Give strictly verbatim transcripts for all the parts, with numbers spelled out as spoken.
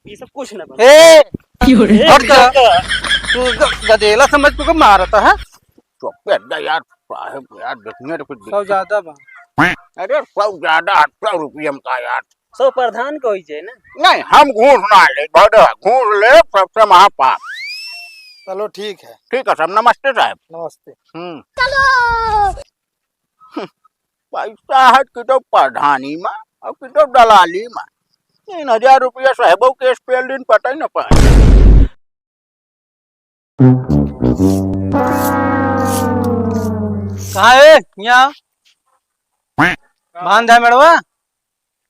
ये सब कुछ ना बना। ए, क्यों रे? हट जा। तू ग-, गदेला समझ के मारता है। चुप कर जा यार, साहेब यार, देखने तो कुछ सौ ज्यादा बा। अरे, सौ ज्यादा, सौ रुपये में का यार? सौ प्रधान के होई जाए ना। नहीं, हम घूस ना ले, भले घूस ले, सबसे महापाप। चलो ठीक है। ठीक है साहब, नमस्ते साहब। नमस्ते। हम्म। चलो। पैसा है कि तो प्रधानी मा और कि तो दलाली मा। तीन हजार रुपया साहबो के spell दिन पता ही ना पाए। कहाँ है? यहाँ। बांध है मेड़वा?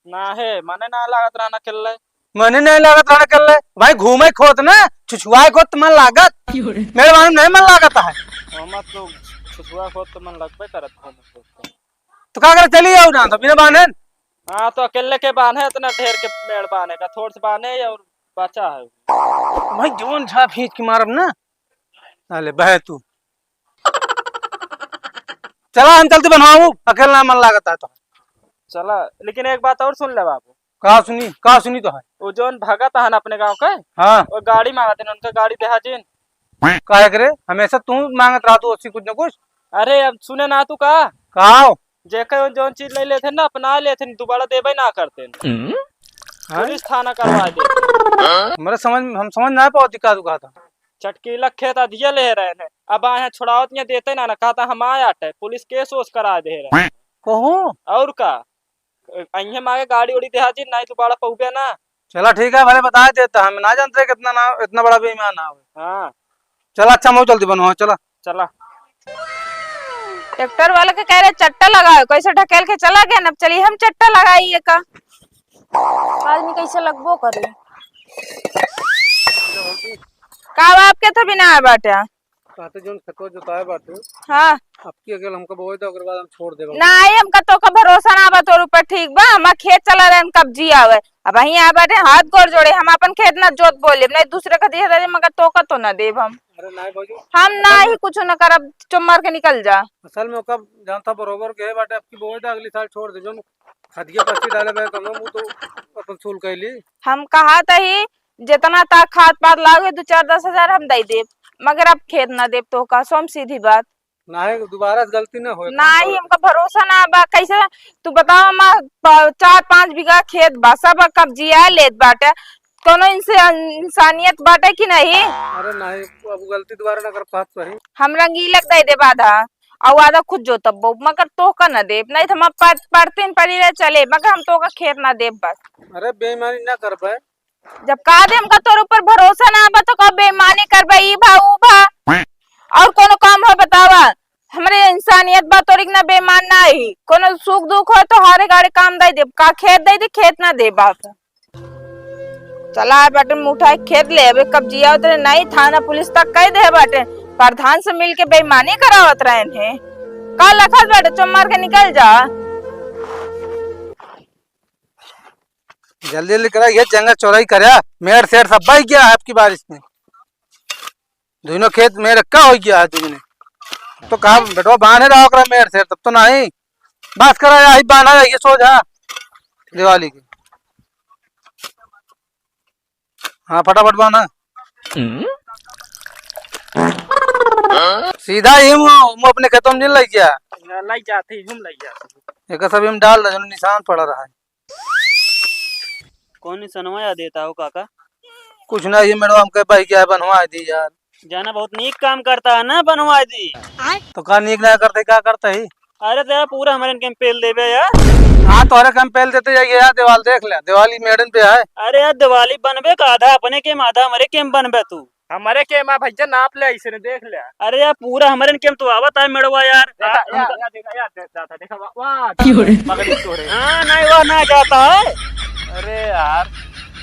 ना है, मने ना लागत रहना अकेले। मने नहीं लागत रहना अकेले। भाई घूमे खोत ना, छुछुआए खोत मन लागत। मेड़वा नहीं मन लागत है। ओमा तो छुछुआ खोत तो मन लगबे करत है। तो का करे, चली जाओ ना, तो बिना बांधे। हाँ, तो अकेले के बांधे, इतना ढेर के मेड़ बांधे का, थोड़ से बांधे और बचा है। भाई, जौन झा भींच के मारब ना, साले बहे तू। चला, हम चलते बनवाऊ, अकेले ना मन लागत है तो। चला, लेकिन एक बात और सुन ले बाबू। का सुनी, का सुनी तो है? वो जौन भगत हन अपने गाँव के, हाँ। वो गाड़ी मांगत हन, उनका गाड़ी देहा जिन। काहे करे? हमेशा तू मांगत रहा तू उससे कुछ न कुछ। अरे, अब सुने ना तू का? का हो? जेकर जौन चीज ले लेते ना, अपना लेते, दोबारा देबे ना करते। हम्म? हाँ? पुलिस थाना करवा दे। हमारे समझ, हम समझ ना पावती का तू कहा था। चटकीला खेत अधिया ले रहे हैं, अब आए हैं छुड़ावत नहीं देते ना, ना कहा था हम आए आटे, पुलिस केस वोस करा दे रहे हैं। कहो? और का? अइहे मांगे गाड़ी उड़ी देहा जी, नहीं तो बड़ा पौबे ना। चला ठीक है, भले बता देता, हम ना जानते कितना ना, इतना बड़ा बेईमान ना हो। हाँ। चला अच्छा, मऊ जल्दी बनवाओ, चला। चला। ट्रैक्टर वाला के कह रहे चट्टा लगाओ, कैसे ढकेल के चला गया ना, अब चलिए हम चट्टा लगाइए का। आदमी कैसे लगबो करे। का बाप के तो बिना आए बाटे। कहते जोन खेतवा जोताए बाटे, हाँ। अब की अगर हमका बोए दो, ओकर बाद हम छोड़ देबे। नाहीं, हमका तोका भरोसा ना बा तोर ऊपर, ठीक बा? हमार खेत चला रहे, कब्जी आवे। अब वहीं आ बाटे, हाथ गोड़ जोड़े, हम अपन खेत ना जोत बोले, नहीं दूसरे का दिया दे, मगर तोका तो ना देब हम। अरे नाहीं भौजी। हम असल में नाहीं कुछ ना करब, चुप मार के निकल जा। असल में ओका जानता बरोबर के बाटे, अब की बोए दो, अगली साल छोड़ दे, जोन खदिया पच्ची डाले बे, कम वो तो अपन सूल कैली। हम कहा तही, जितना ता खाद पाद लागे, दो चार दस हजार हम दे देब, मगर अब खेत ना देब तोका, सोम सीधी बात। नाहीं, दोबारा से गलती ना होए। नाहीं, हमका भरोसा ना बा। कैसे तू बतावा, हमार प-, चार पाँच बीघा खेत बा, सब कब्जिया लेत बाटे। कौनो इनसे इंसानियत बाटे कि नहीं? अरे नाहीं, अब गलती दोबारा ना कर पात सही। हम रंगीला के दे देब आधा, और आधा खुद जोतब, मगर तोहका ना देब, नहीं तो हम पड़-, पड़तीन पड़ी रहे चले, मगर हम तोहका खेत ना देब बस। अरे बेईमानी ना करबे। जब कहा दे हमका तोर ऊपर भरोसा ना बा, तो का बेईमानी करबे, ई भा, ऊ भा। और कोनो काम हो बतावा, हमरे इंसानियत बा तोरी के ना, बेईमान ना ही। कोनो सुख दुख हो तो हारे गाड़े काम दे देब, का खेत दे दे, खेत ना देब आप। चला बाटे मुँह उठाए खेत ले, अबे कब्जिया उतरे नहीं, थाना पुलिस तक कह दे बाटे, प्रधान से मिल के बेईमानी करावत रहन है। का लखत बाटे, चुप मार के निकल जा। जल्दी जल्दी करा, ये जंगल चौराई करा, मेड़ सेड़ सब बह गया है आपकी बारिश में। दोनों खेत मेड़ का हो गया है दोनों। तो कहा बेटवा बांधे रहा ओकरा मेड़ सेड़, तब तो नहीं। बस करा, यही बांधा जाइए सोझा दिवाली के। हाँ, फटाफट बांधा। हम्म? सीधा ही मु, मु अपने खेतों में नहीं लग गया। ना, लग जाते ही हम लग जाते। एक सब हम डाल दे, जो निशान पड़ा रहा है। कौन निशनवा याद देता हो काका? कुछ ना, ये मैडम हमके बह गया है, बनवा दी यार। जाना बहुत नीक काम करता है ना, बनवा दी। तो का नीक ना करते, का करता ही? अरे तो यार, पूरा हमारे इनके में पेल देबे यार। हाँ, तोहरे के हम पेल देते जाइए यार, दीवाल देख ले, दिवाली मेड़न पे है। अरे यार, दिवाली बनबे का, आधा अपने के में, आधा हमारे के में बनबे तू। हमारे के में भैया नाप ले, ऐसे ने देख ले। अरे यार, पूरा हमारे इनके में तो आवत है मेड़वा यार। देखा, आ, यार, हमका यार, देखा, यार, देख, जाता, देखा, वाह, वाह, क्यों रे? पकड़ी तो रे। हाँ, नहीं, वह ना जाता है। अरे यार,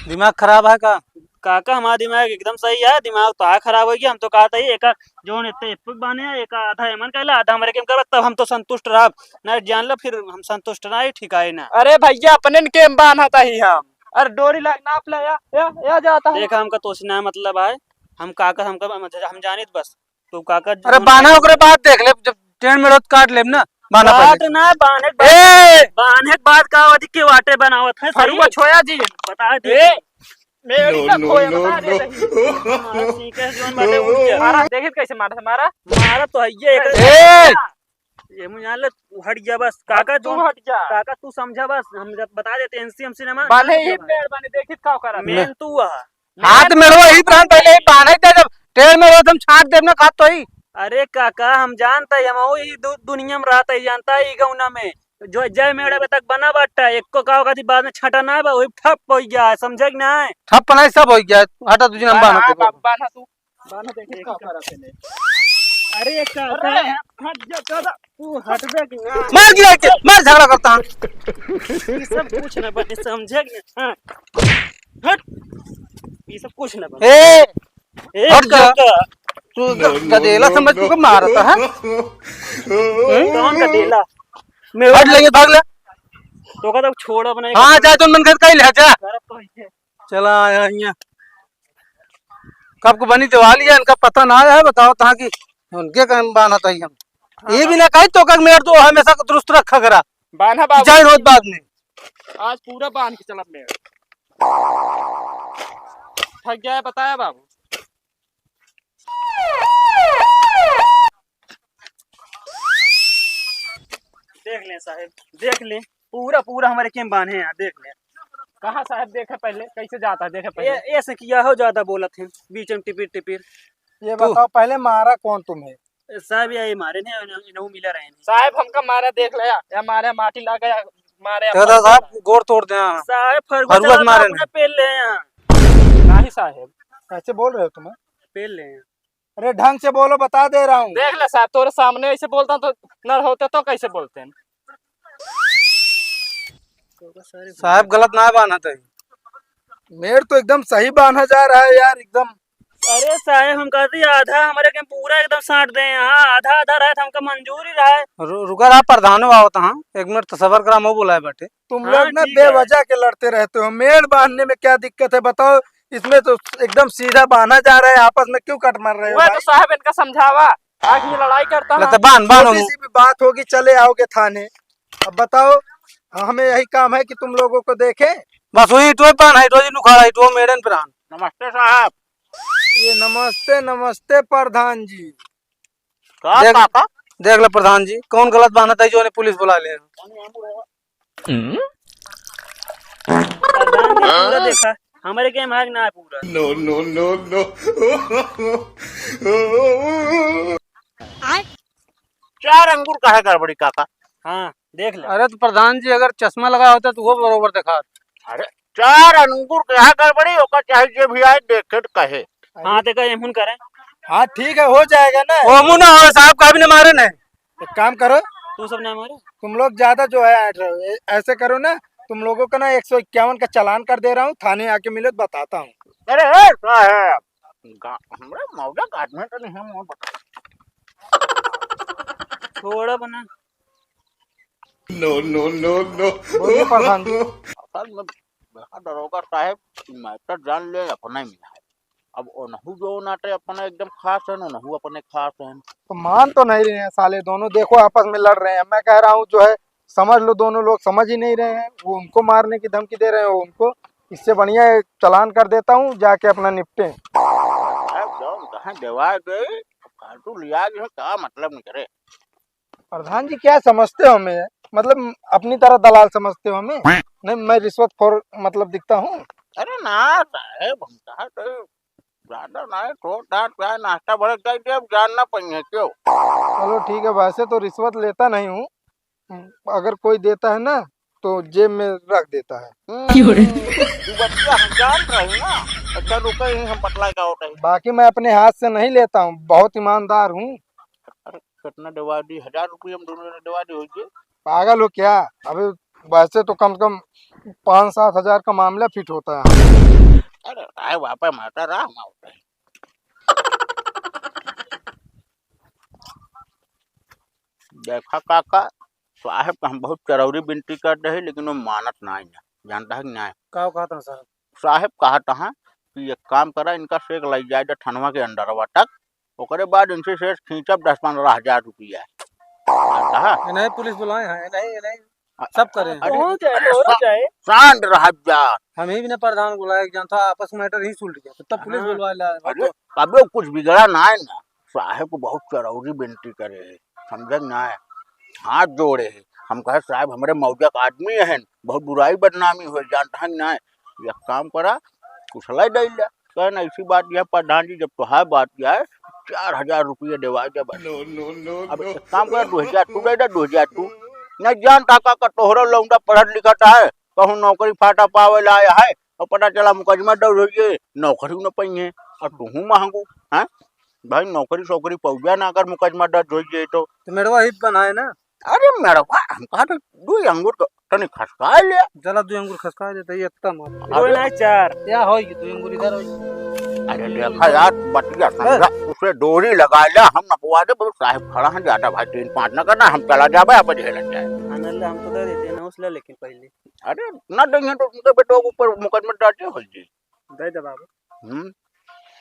दिमाग खराब है का? काका, हमारा दिमाग एकदम सही है, दिमाग तो आ खराब हो गया। हम तो कहते ही एक जोन इतने इपुक बाने हैं, एक आधा एमन कहला, आधा हमारे के में करबा, तब हम तो संतुष्ट रहब। नहीं जान लो, फिर हम संतुष्ट ना ही ठिकाए ना। अरे भैया, अपने के में बान्हता ही हम। अरे डोरी लाग नाप ले, या, या, या जाता है। देखा, हमका तोसे ना मतलब आए, हम काका, हमका, हम, हम जानित बस। तो काका अरे जो बान्हा, ओकरे बाद देख ले, जब टेढ़ मेढ़ होत काट लेब ना, बान्हा पहले। काट ना, बान्हे के बाद, ए! बान्हे के बाद का होती के वाटे बनावत है, सही? फरुआ छोया जी। बता दे। ए! मेरी का खोया, बता दे रही। मारा सीखे जोन बाटे उनके। मारा, देखित कैसे मारा, मारा। मारा तो है ये एक। ए! ये मुझे जान ले, तू हट जा बस। काका तू तू हट जा। काका तू समझा बस, हम जब बता देते एनसीएम सिनेमा। बान्हे ही मेड़ बान्हे, देखित का करा। मेन तू आ। हाथ में रहो ही प्राण पहले ही बान्हे दे, जब टेढ़ में रहो तुम छाट देव ना खात तो ही। अरे काका, हम जानता ही, हम ही दु-, दुनिया में रहता ही, जानता ही गौना में। जो जय मेड़ा बे तक बना बाटा, एको का होगा थी बाद में छटा ना बा, वही ठप हो गया, समझे कि नहीं? ठप नहीं, सब हो गया, हटा तुझे हम बान्हा बान्हा के बाबा। बान्हा तू। बान्हा देखे का करत है। अरे काका, अरे हट जा दादा, तू हट दे कि ना? मार गिरा के, मार झगड़ा करता है। ये सब कुछ ना बने, समझे कि नहीं? हाँ। हट। ये सब कुछ ना बने। ए, ए, हट जा। काका। तू ग-, गदेला समझ तू के मारता है? कौन गदेला? मैं हट लगे, भाग ले। तो का तो छोड़ अपने। हाँ, जा तो मन कर कहीं ले जा। करत तो है। चला आया यहाँ। कब को बनी दिवाली है, इनका पता ना है, बताओ तहाँ कि उनके कहीं बान्हा था ही हम। हाँ, ये भी ना कही तो का मेरे तो हमेशा को दुरुस्त रखा करा। बान्हा बाबू। जाए रोज बाद में। आज पूरा बांध के चलब मेड़। थक गया है, बताया बाबू। देख लें साहेब, देख लें, पूरा, पूरा हमारे केम बान्हे हैं, देख लें। कहाँ साहेब, देखे पहले, कैसे जाता है, देखे पहले। ए, ऐसे किया हो, ज्यादा बोलत हैं, बीच में टिपिर, टिपिर। ये तू बताओ, पहले मारा कौन तुम्हें? ए, साहेब, ये मारे नहीं, इन्हों, इन्हों मिला रहे हैं। साहेब, हमका मारा, देख ले, या, या मारे, माटी लग गया, मारे, तो या दादा फरुआ साहब, गोड़ तोड़ दे, हाँ। साहेब, फरुआ फरुआ से चला मारे अपने नहीं। पेल ले हैं। नहीं साहेब। कैसे बोल रहे हो तुम? पेल ले हैं। अरे ढंग से बोलो, बता दे रहा हूँ। देख ले साहेब, तोरे सामने ऐसे बोलता तो नर होते तो कैसे बोलते हैं? साहेब गलत ना बान्हत है। मेड़ तो एकदम सही बान्हा जा रहा है यार, एकदम। अरे साहेब, हम कहते हैं आधा हमारे के पूरा एकदम साट दे, हाँ, आधा आधा रहे तो हमका मंजूरी रहे। रु-, रुका रहा, प्रधान आवत हाँ, एक मिनट तो सबर करा, हम बुलाए बैठे। तुम हाँ, लोग ना ठीक है। बेवजह के लड़ते रहते हो। मेड़ बांधने में क्या दिक्कत है बताओ? इसमें तो एकदम सीधा बांधा जा रहा है, आपस में क्यों कट मार रहे हो वह तो भाई? साहब इनका समझावा, आखिर लड़ाई करता है। लते बांध, बांध किसी से भी बात होगी, चले आओगे थाने। अब बताओ, हमें यही काम है कि तुम लोगों को देखें? बस वही तो बांध है, तो जी नुखाड़ा है, तो मेड़न प्राण। नमस्ते साहब। ये नमस्ते, नमस्ते प्रधान जी। का देख, काका? देख ले प्रधान जी, कौन गलत बांधत है जो ने पुलिस बुला ले। प्रधान जी पूरा देखा, हमारे के माग ना है पूरा। No, no, no, no। चार अंगूर का है गड़बड़ी काका? हाँ, देख ले। अरे तो प्रधान जी अगर चश्मा लगा होता तो वो बरोबर देखा। अरे चार अंगूर का है गड़बड़ी, ओकर चाहे जे भी आए देखे तो कहे। हाँ, देखा, एमहुन करें। हाँ, ठीक है, हो जाएगा ना। ओमू ना हो, साहब का भी ना मारे ना। एक काम करो, तू सब ना मारे। तुम लोग ज्यादा जो है ऐंठ रहे हो। ए-, ऐसे करो ना, तुम लोगों का ना एक सौ इक्यावन का चालान कर दे रहा हूँ, थाने आके मिलो तो बताता हूँ। अरे, ए, साहब, गा-, हमरे मौजा गार्ड में तो नहीं है, मुँह बता। छोड़ा बना। No, no, no, no। बोलिए प्रधान जी। असल में देखा दरोगा साहेब, matter जान ले, अपना ही मिला है। अब ओनहु जो नाटे अपने एकदम खास है, ओनहु अपने खास है। तो मान तो नहीं रहे हैं साले दोनों, देखो आपस में लड़ रहे हैं। मैं कह रहा हूँ जो है समझ लो, दोनों लोग समझ ही नहीं रहे हैं। वो उनको मारने की धमकी दे रहे हैं, वो उनको। इससे बढ़िया है चालान कर देता हूँ, जाके अपना निपटे। साहब जौन कहाँ देवा दे, फालतू लिया जो है, का मतलब नहीं करे। प्रधान जी क्या समझते हो हमें? मतलब अपनी तरह दलाल समझते हो हमें? नहीं, मैं रिश्वतखोर मतलब दिखता हूँ? अरे ना साहेब, हम कहा तो ज्यादा ना है, थोड़ा चाय नाश्ता भड़क जाए, अब जान ना पाई है क्यों? चलो ठीक है, वैसे तो रिश्वत लेता नहीं हूँ, अगर कोई देता है ना तो जेब में रख देता है। हम्म, क्यों रे? तू बतिया हम जान रहे ना, अच्छा रुको यहीं हम बतला का होता है। बाकी मैं अपने हाथ से नहीं लेता हूँ, बहुत ईमानदार हूँ। अरे कितना देवा दी, हजार रुपये हम दोनों ने देवा दी होइए। पागल हो क्या? अबे वैसे तो कम से कम पाँच सात हजार का मामला फिट होता है। अरे काय वापस मारता रहा हम होता है। देखा काका, साहेब का हम बहुत चरौरी विनती कर रहे, लेकिन वो मानत ना है, जानता है कि नहीं? का कहता हूँ साहब? साहेब कहता है कि एक काम करा, इनका से एक लई जाए दे थानवा के अंदरवा तक, ओकरे बाद इनसे से खींचब दस पन्द्रह हजार रुपया। जानता है? ये नहीं पुलिस बुलाए हैं, ये नहीं, ये नहीं। सब करे। अरे, तोहू जाए, अरे, तोहरो सा-, जाए। शांत रह जा। हम ही बिना प्रधान बुलाए के जानता, आपस में मैटर ही सुलट गया, तो तब पुलिस हाँ। बुलवा ला। अरे, अबे कुछ बिगड़ा ना है ना, साहेब को बहुत चरौरी बिनती करे है, समझे ना है, हाथ जोड़े है। हम कहे, "साहेब, हमरे मौजा का आदमी है, बहुत बुराई बदनामी हो, जानता है ना है, एक काम करा, कुछ लै दे ले।" कहे, "ना, ऐसी बात यह प्रधान जी, जब तो है बात यह है, चार हजार रुपये देवा दे बस।" अब एक काम करा, दो हजार तू दे दे, दो हजार तू। नहीं जानता का, का तोहरा लौंडा पढ़त लिखत है, कहूँ नौकरी फाटा पावे ला आया है, और पता चला मुकदमा दर्ज हो गए, नौकरी न पाइए, और तुहूँ महंगू, हैं? भाई, नौकरी सौकरी पौजा ना, अगर मुकदमा दर्ज हो गए तो। तो मेड़वा ही बनाए ना। अरे मेड़वा, हम कहा तो दो अंगूर को तनी खसका ले। जला दो अंगूर खसका ले, तो ये इतना मत। अरे ना चार। क्या होई, दो अंगूर इधर होई। अरे देखा यार, बतिया समझा, उसे डोरी लगा ले, हम नपवा दे, बस साहेब खड़ा है, ज्यादा भाई तीन पाँच ना करना, हम चला जाबे, आप झेलन जाए। हाँ, नल्ले, हम तो दे देते हैं ना, उस ले, लेकिन पहले। अरे, ना देंगे तो उनके बेटों के ऊपर मुकदमा दर्ज हो जी। दे दे बाबू। हम्म।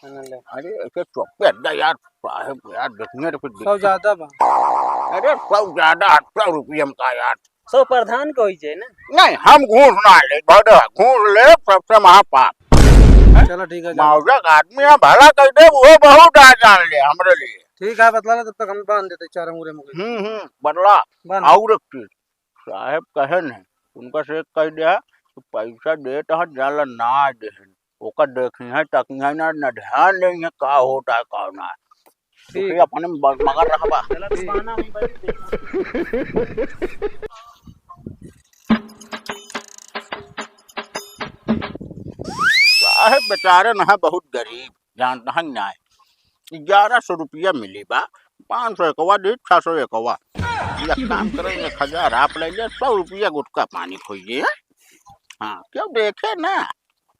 आनंद ले। अरे, ऐसे चौपे अड्डा यार, साहेब यार, देखने तो कुछ सौ दिक्कत। ज्यादा बा। अरे, सौ ज्यादा, आठ सौ रुपये में का यार। सौ प्रधान को ही जे ना। नहीं, हम घूस ना ले, बड़ा घूस ले, सबसे महापाप। चलो, ठीक है, जाओ। मौजा का आदमी है, भला कर दे, वो बहुत आ जान ले हमरे लिए। ठीक है, बतला ले, तब तक हम बांध देते चार अंगूरे मुके। हम्म, हम्म, बदला। बांध। और एक चीज, साहेब कहे न, उनका से कह दिया कि पैसा देत ह, जाला ना देहन। ओका देखी है, तकी है ना, ना ध्यान देई है, का होता है, का ना। ठीक। उसे अपने म-, मगन रहबा। चला, ठीक। दुकाना में बैठ के। साहेब बेचारे न है बहुत गरीब, जानता है ना, ग्यारह सौ रुपया मिली बा, पाँच सौ एकवा दी, छह सौ एकवा। एक काम करे, एक हजार आप ले ले, सौ रुपया गुटखा पानी खोइए, हैं? हाँ, क्यों देखे ना?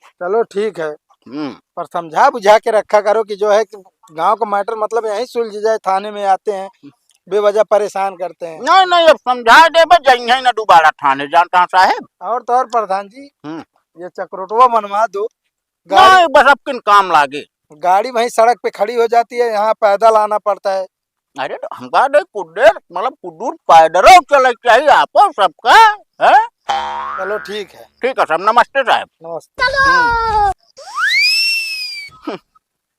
चलो ठीक है, हम्म। पर समझा बुझा के रखा करो कि जो है कि गाँव का मैटर मतलब यहीं सुलझ जाए, थाने में आते हैं, बेवजह परेशान करते हैं। नहीं, नहीं, अब समझा देबे, जइहे ना दोबारा थाने, जानता साहेब। और तो और प्रधान जी, हम्म। ये चक्रोटवा बनवा दो, गाड़ी नहीं, बस अब किन काम लागे। गाड़ी वहीं सड़क पे खड़ी हो जाती है, यहाँ पैदल आना पड़ता है। अरे, तो हमका दे कुदेर, मतलब, कुदूर पैदल चले के चाहिए आपो सबका, हैं? चलो, ठीक है। ठीक है साहब, नमस्ते साहब। नमस्ते। हम्म।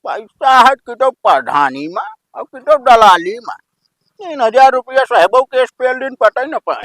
पैसा है कि तो प्रधानी में और कि तो दलाली में। तीन हजार रुपया साहबो के स्पेल दिन पता ही ना पाए।